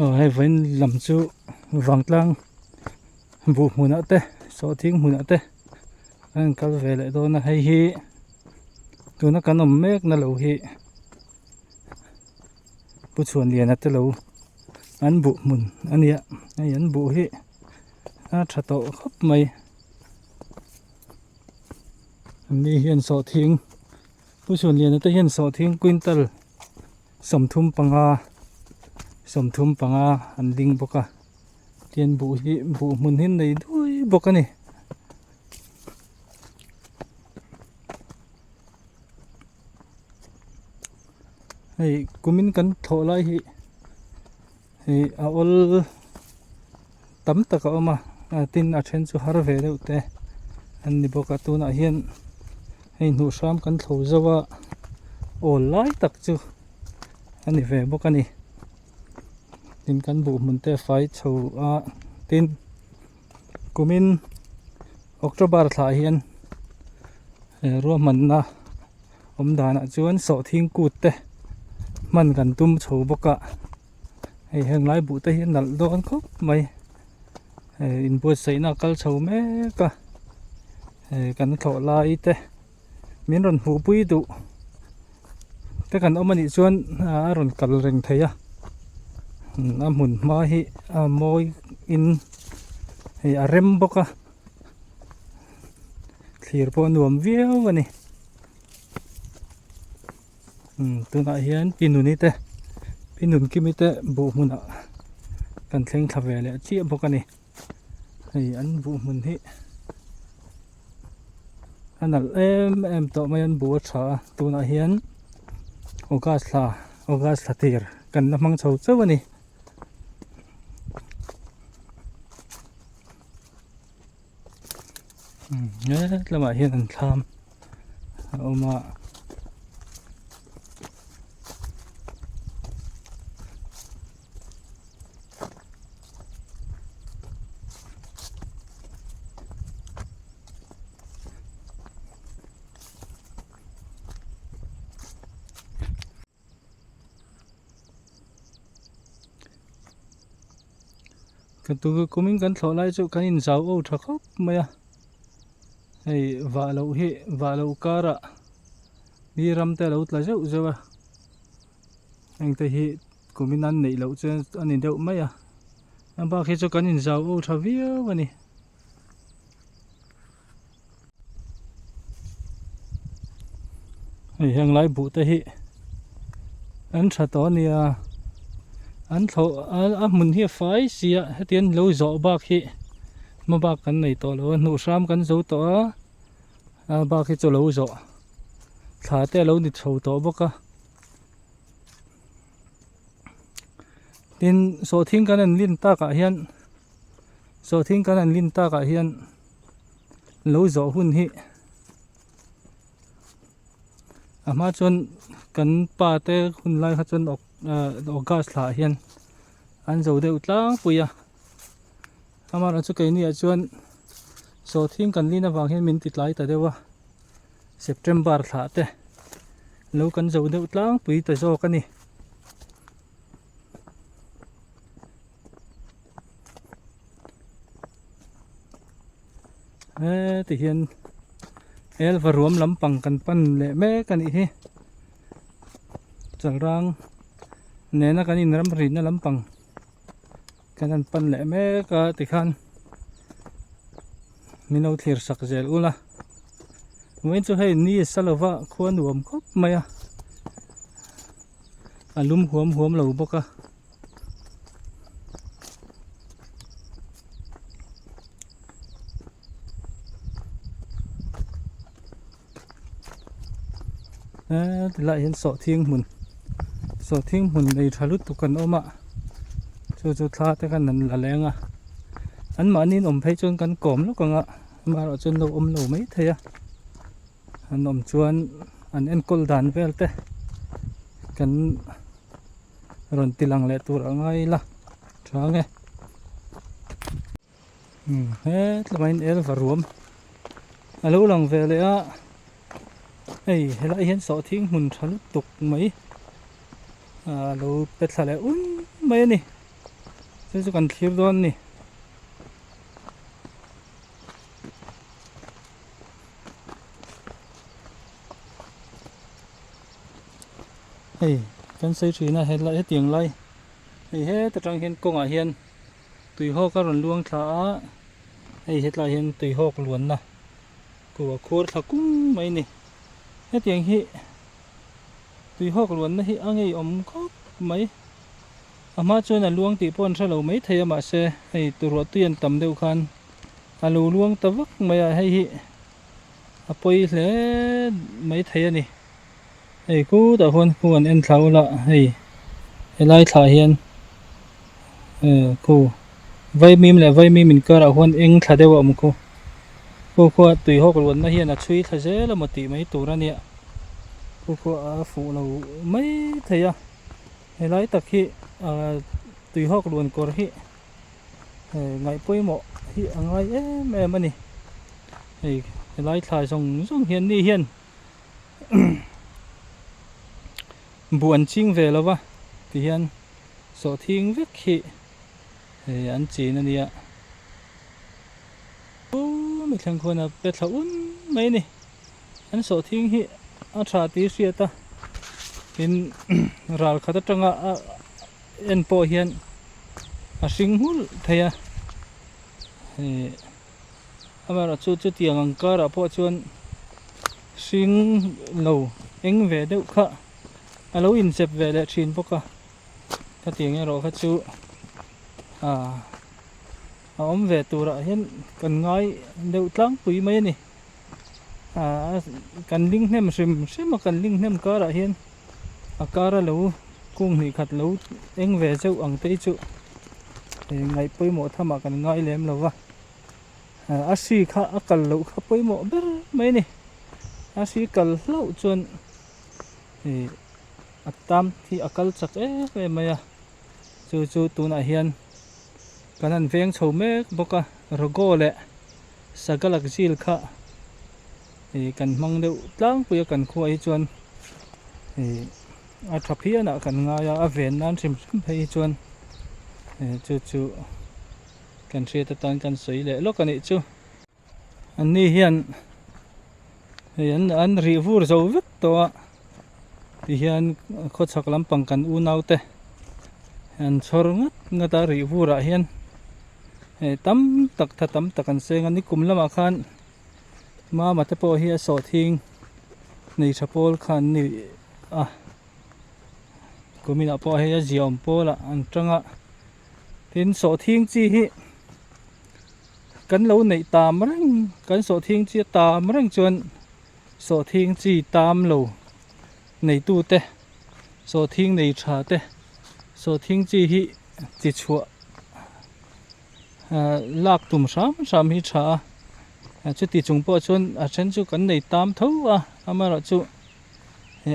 Aw hei vawiin lam chu vangtlang buh hmunah te sawhthing hmunah te an rawn kal ve leh dawn a hei hi tuna kan awm mek na lo hi Pu Chhuanliana te lo an buh hmun a nia hei an buh hi a tha tawh khawp mai an ni hian sawhthing Pu Chhuanliana te hian sawhthing quintal 35 an ding bawk a tian buh hi buh hmun hi nei duai bawk a ni. Hei kumin kan thlawh lai hi hei a awl tam tak a awm a tin a then chu har ve deuh te an ni bawk a tunah hian hei hnuh hram kan thlo zo a awl lai tak chu a ni ve bawk a ni tin kan buh hmun te a fai chho a tin kumin October thlah hian he ruahmanna awm danah chuan sawhthing kut te hman kan tum chho bawk a hei heng lai buh te hi a nalh dawn khawp mai hei inbuatsaihna a kal chho mek a hei kan thlawh lai te min rawn hmuh pui duh te kan awm anih chuan a rawn kal reng thei a a hmun hma hi a mawi in hei a rem bawk a thlir pawh a nuam viau a ni umm tunah hian pi nuni te pi nunkimi te buh hmunah kan thleng thla ve leh chiah bawk a ni hei an buh hmun hi a nalh em em tawh mai a an buh a tha a tunah hian august thla august thla tir kan la hmang chho chauh a ni. He lamah hian an thlam a awm a. Ka tu kumin kan thlawh lai chu kan inzau o tha khawp mai a hei vah loh hi vah loh karah mi ram te a lo tla zeuh zeuh a heng te hi kumin an neih loh chuan a ni deuh mai a a bak hi chu kan inzau o tha viau a ni. Hei heng lai buh te hi an tha tawh a nia an thlawh a hmun hi a fai si a heti an lo zawh bak hi hma bak kan nei tawh lo a hnuh hram kan zo tawh a a bak hi chu lo zawh thla te a lo ni chho tawh bawk a tin sawhthing kan han lin takah hian sawhthing kan han lin takah hian. Lo zawh hun hi a hma chuan kan pa te hun lai kha chuan august thla ah hian an zo deuh tlangpui a amaherawhchu chu keini ah chuan sawhthing kan lin avang hian min ti tlai ta deuh a september thla te lo kan zo deuh tlangpui ta zawk a ni. Heti hian elva ruam lampang kan pan leh mek a nih hi chalrang nena kan in ramrina lampang kan han pan leh mek a tikhan min lo thlir sak zel ula vawiin chu hei ni a sa lova khua nuam khawp mai a a lum huam huam lo bawk a. Tilaiah hian sawhthing hmun sawhthing hmun nei tha lutuk an awm a chu chu thla te khan an la leng a an mahni an awm phei chuan kan kawm lawk ang a amaherawh chu an lo awm lo mai thei a an awm chuan an enkawl dan vel te kan rawn ti lang leh tur a ngai ila tha nge umm hetlangah hian elva ruam a lo lang ve leh a hei helaiah hian sawhthing hmun tha lutuk mai a lo pe thla leh um mai a ni. Chu chu kan thlir dawn a ni. Hei kan sawi thin a helai hetiang lai hei heta tang hian kawngah hian tuihawk a rawn luang thla a hei hetlai hian tuihawk luanna kua khuar thla kung mai a ni hetiang hi tuihawk luanna hi a ngeiawm khawp mai a hma chuan a luang tih pawh an hre lo maithei a mahse hei ruah tui an tam deuh khan a lo luang ta vak mai a hei hi a pawi hle maithei a ni. Hei khutah khuan khu an en thla ula hei helai thlah hian eh khu vaimim leh vaimim inkarah khuan eng thla deuh a awm khu khu khua tui hawk luanna hian a chhui thla zel emaw tih mai tur a nia khu khua a fuh lo mai thei a helai tak hi ah tui hawk luan kawr hi eh ngaih pawimawh hi a ngai em em a ni hei helai thla zawng zawng hian ni hian. Buh an ching ve lo va tihian sawhthing vek hi hei an chin a nia mi thleng khuan a pe thla un mai a ni an sawhthing hi a tha tih hriat a tin ral khat atanga a en pawh hian a hring nghulh thei a hei. Amaherawhchu chutiang ang karah pawh chuan hring lo eng ve deuh kha a lo inzep ve leh thin bawk a, khatiang erawh kha chu ah a awm ve turah hian kan ngai deuh tlangpui mai a ni. Ah kan ling hnem hrim hrim a kan ling hnem karah hian a kara lo kung hnih khat lo eng ve zeuh ang te hi chu ngaih pawimawh thamah kan ngai lem lo va. A hri kha a kal loh kha pawimawh ber mai a ni a hri kal hlauh chuan ih a tam hi a kal chak em em mai a chu chu tunah hian kan han veng chho mek bawk a rogo leh sagalak zil kha ih kan hmang deuh tlangpui a kan khuaah hi chuan ih a tha phian ah kan ngai a a ven nan hrim hrim phei hi chuan ih chu chu. Kan hriat atan kan sawi leh lawk a nih chu. An ni hian hei an an rih vur zo vek tawh a tihian khawchhak lampang kan unau te an chhawr ngat ngat a rih vur ah hian hei tam tak tha tam tak an seng a nikum lamah khan mama te pawh hi a sawhthing nei tha pawl kha an ni a kuminah pawh hei a ziaawm pawlah an tang a. Tin sawhthing chi hi kan lo neih tam reng kan sawhthing chi a tam reng chuan sawhthing chi tam lo neitu te sawhthing nei tha te sawhthing chi hi chi chhuah ah lak tum hram hram hi tha a chuti chung pawh chuan a then chu kan nei tam tho a amaherawhchu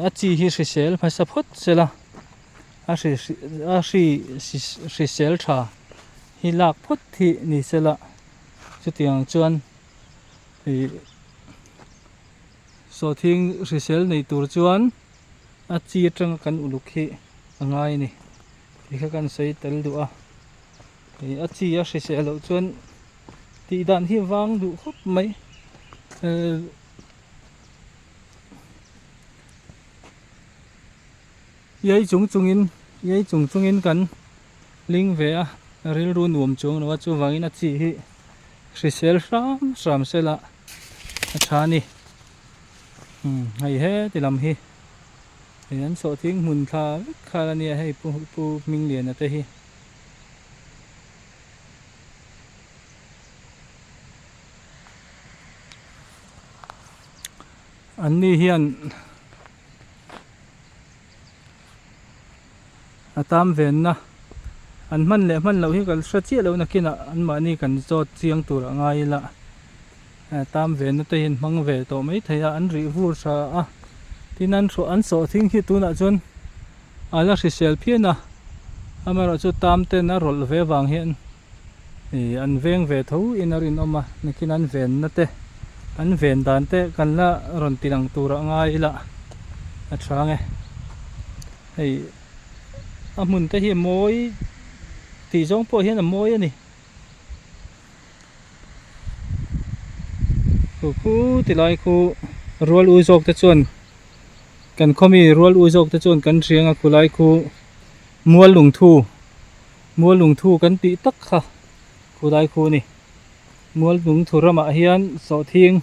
a chi hi hrisel hmasa phawt sela. A hri a hri hrisel tha hi lak phawt hi ni sela chutiang chuan ih sawhthing hrisel nei tur chuan a chi atanga kan uluk hi a ngai a ni tih kha kan sawi tel duh a ih a chi a hrisel loh chuan tih dan hi vang duh khawp mai eh. Iai chung chungin iai chung chungin kan ling ve a rilru nuam chuang lo a chuvangin a chi hi hrisel hram hram sela a tha a ni umm hei heti lam hi hei an sawhthing hmun thla vek khal a nia hei pu pu Hmingliana te hi. An ni hian. A tam venna an hman leh hman loh hi ka hre chiah loh nakinah anmahni kan zawt chiang tur a ngai ila tam venna te hian hmang ve tawh mai thei a an rih vur tha a tin an an sawhthing hi tunah chuan a la hrisel phian a amaherawhchu tam ten a rawlh ve vang hian Ih an veng ve tho in a rinawm a nakin an venna te an ven dan te kan la rawn ti lang tur a ngai ila a tha nge hei a hmun te hi mawi tih zawng pawh hian a mawi a ni. Khu khu ti lai khu rual u zawk te chuan kan khaw mi rual u zawk te chuan kan hriang a khu lai khu mual lungthu mual lungthu kan tih tak kha khu lai khu a ni. Mual lungthu ramah hian sawhthing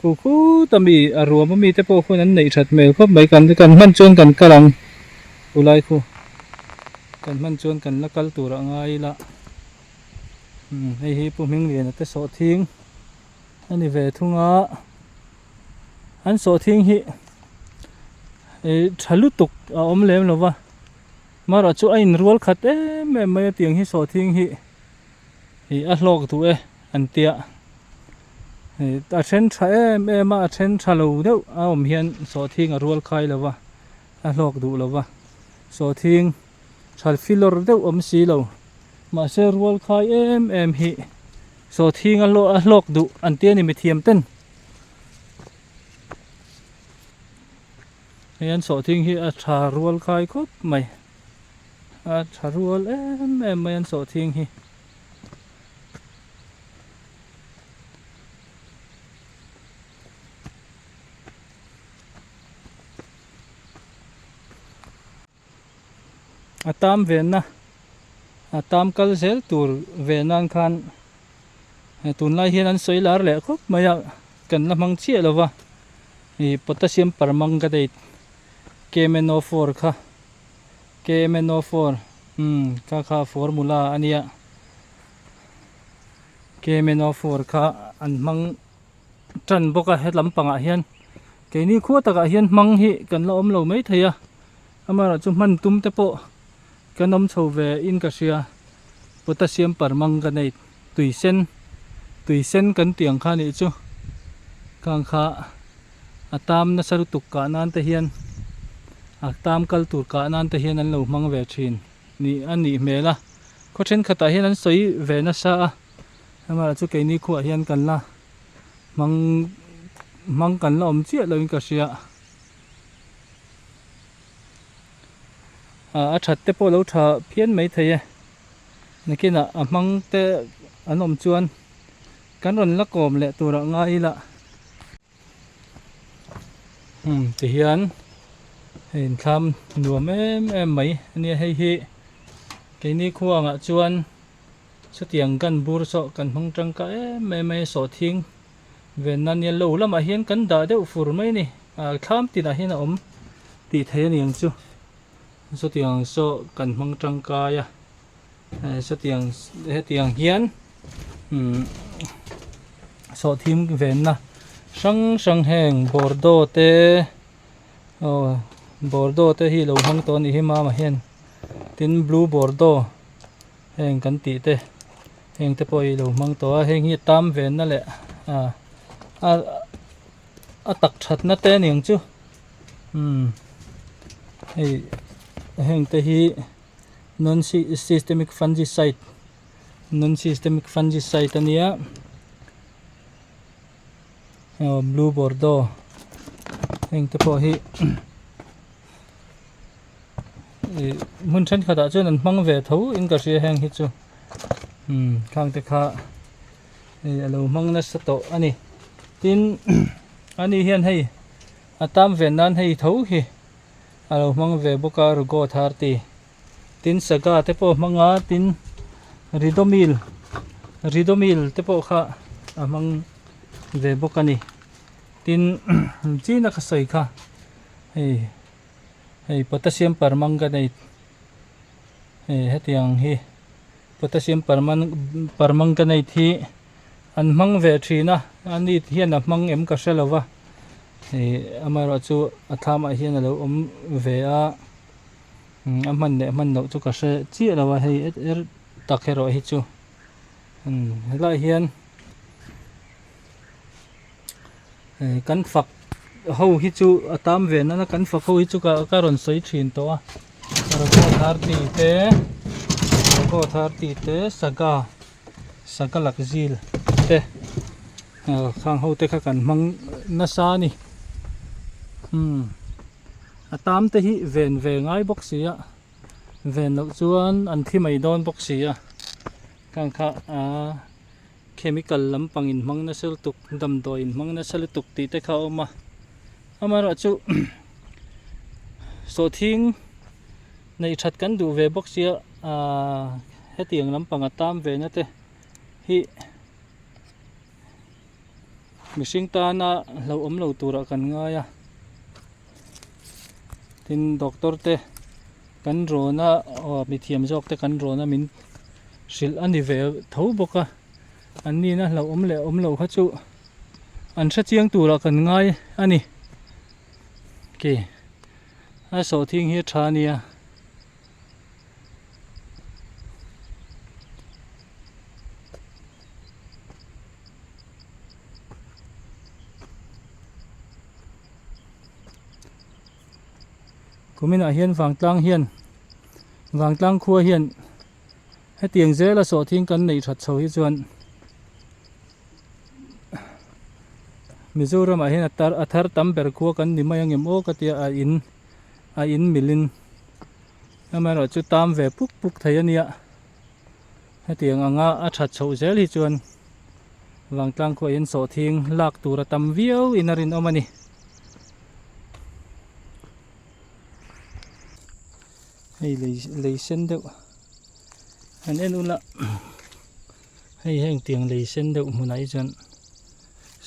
khu khut a mi a ruam a mi te pawh khuan an neih that hmel khawp mai kan kan hman chuan kan kal ang khu lai khu kan hman chuan kan la kal tur a ngai ila umm hei hi Pu Hmingliana te sawhthing a ni ve thung a an sawhthing hi ih tha lutuk a awm lem lo va marawh chu a inrual khat em em mai a tiang hi sawhthing hi. Ih a hlawk duh e an tia ih a then tha em em a a then tha lo deuh a awm hian sawhthing a rual khai lo va a hlawk duh lo va sawhthing tha filawr deuh awm si lo mahse rual khai em em hi sawhthing a hlawh a hlawk duh an tia ni mithiam ten hei an sawhthing hi a tha rual khai khawp mai. A tha rual em em mai an sawhthing hi. A tam venna a tam kal zel tur ve nan khan tunlai hian an sawi lar leh khawp mai a kan la hmang chiah lo va ih potassium permanganate K-M-N-O-four kha. KMNO4 umm kha kha formula a nia KMNO4 kha an hmang tan bawk a he lampangah hian keini khua takah hian hmang hi kan la awm lo mai thei a amaherawh chu hman tum te pawh kan awm chho ve in ka hria potassium permanganate tui sen tui sen kan tih ang kha nih chu khang kha. A tam nasa lutuk kah nan te hian a tam kal tur kah nan te hian an lo hmang ve thin nih a nih hmel a khaw thenkhatah hian an sawi ve nasa a amaherawh chu keini khuaah hian kan la hmang hmang kan la awm chiah loin ka hria ah a that te pawh a lo tha phian maithei e nakinah a hmang te an awm chuan. Kan rawn la kawm leh turah ngai ila umm tihian hei inthlam nuam em em mai ania hei hi keini khuangah chuan chutiang gun bur saw kan hmang tangkai em em mai a sawhthing venna ania lo lamah hian kan dah deuh fur mai a ni ah thlam tinah hian a awm tih theih a ni ang chu chutiang saw kan hmang tangkai a. Sawtiang hetiang hian umm sawhthim venna hrang hrang heng bordeaux te aw bordeaux te hi lo hmang tawh a nih hi mama hian tin blue bordeaux heng kan tih te heng te pawh hi lo hmang tawh a heng hi tam venna leh ah a a tak thatna te a ni ang chu umm hei heng te hi. Non systemic fungicide non systemic fungicide a nia aw blue bordeaux heng te pawh hi ih hmun thenkhat ah chuan an hmang ve tho in ka hria heng hi chu umm khang te kha hei a lo hmang nasa tawh a ni tin ani hian hei a tam ve nan hei tho hi. A lo hmang ve bawk a Rugo thirty tin saga te pawh a hmang a tin Ridomil Ridomil te pawh kha a hmang ve bawk a ni tin china ka sawi kha hei hei potassium permanganate hei hetiang hi potassium perman permanganate hi an hmang ve thin a ani hian a hmang em ka hre lo va. Ih amaherawh chu a thlamah hian a lo awm ve a umm a hman leh hman loh chu ka hre chiah lo a hei et er tak erawh hi chu umm helaiah hian eh kan fak ho hi chu a tam ve nana kan fak ho hi chu ka ka rawn sawi thin tawh a Rago thirty te Rago thirty te saga saga lakzil te. Khang ho te kha kan hmang nasa a ni umm a tam te hi ven ve ngai bawk si a Ven loh chuan an thi mai dawn bawk si a, khang kha aaa chemical lampang in hmang nasa lutuk damdawi in hmang nasa lutuk tih te kha a awm a, amaherawhchu sawhthing neih that kan duh ve bawk sia aaa hetiang lampang a tam ve na te hi mihring tana hlauhawm lo turah kan ngai a tin doctor te kan rawn a aw mithiam zawk te kan rawn a min hrilh a ni ve tho bawk a an nihna hlauhawm leh awm loh kha chu an hre chiang turah kan ngai a ni ke a sawhthing hi a tha a nia. Kuminah hian vangtlang hian vangtlang khua hian hetiang zela sawhthing kan neih that chho hi chuan Mizoramah hian a tar a thar tam ber khua kan ni mai ang em aw ka tia a in a in milin amaherawhchu tam ve puk puk thei a nia. Hetiang anga a that chhoh zel hi chuan vangtlang khuaah hian sawhthing lak tur a tam viau in a rinawm a ni. Hei lei lei sen deuh han en ula hei heng tiang lei sen deuh hmunah hi chuan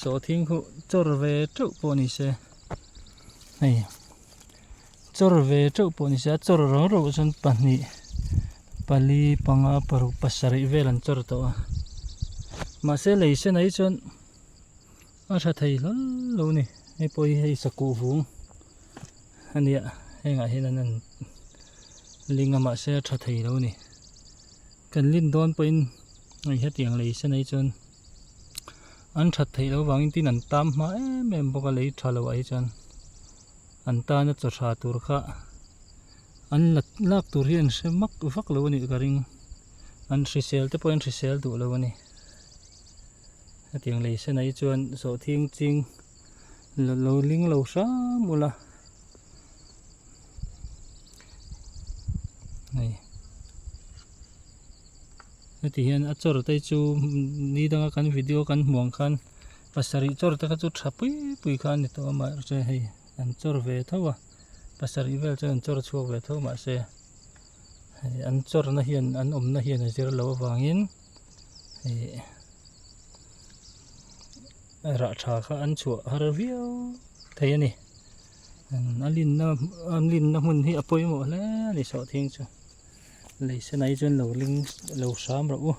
sawhthing khu chawr ve teuh pawh ni se hei. Chawr ve teuh pawh ni se a chawr rau rau chuan pahnih pali panga paruk pasarih vel an chawr tawh a mahse lei sen ah hi chuan a tha thei hlawl lo a ni hei pawh hi hei sakuh vung a nia hengah hian an an ling a mahse a tha thei lo a ni kan lin dawn pawhin hei hetiang lei sen ah hi chuan an that theih loh avangin tin an tam hma em em bawk a lei tha loh ah hi chuan. An tana chaw tha tur kha an la lak tur hi an hre mak vak lo a nih ka ring. An hrisel te pawhin hrisel duh lo a ni. Hetiang lei sen ah hi chuan sawhthing ching lo ling lo hram ula. Hei heti hian a chawr te chu ni danga kan video kan hmuh ang khan. Pasarih chawr te kha chu tha pui pui kha a ni tawh a mahse hei an chawr ve tho a pasarih vel chuan an chawr chhuak ve tho mahse hei an chawrna hian an awmna hian a zir loh avangin hei rah tha kha an chhuah har viau thei a ni a linna a linna hmun hi a pawimawh hle a ni sawhthing chu lei senai chuan lo ling lo hram rawh u.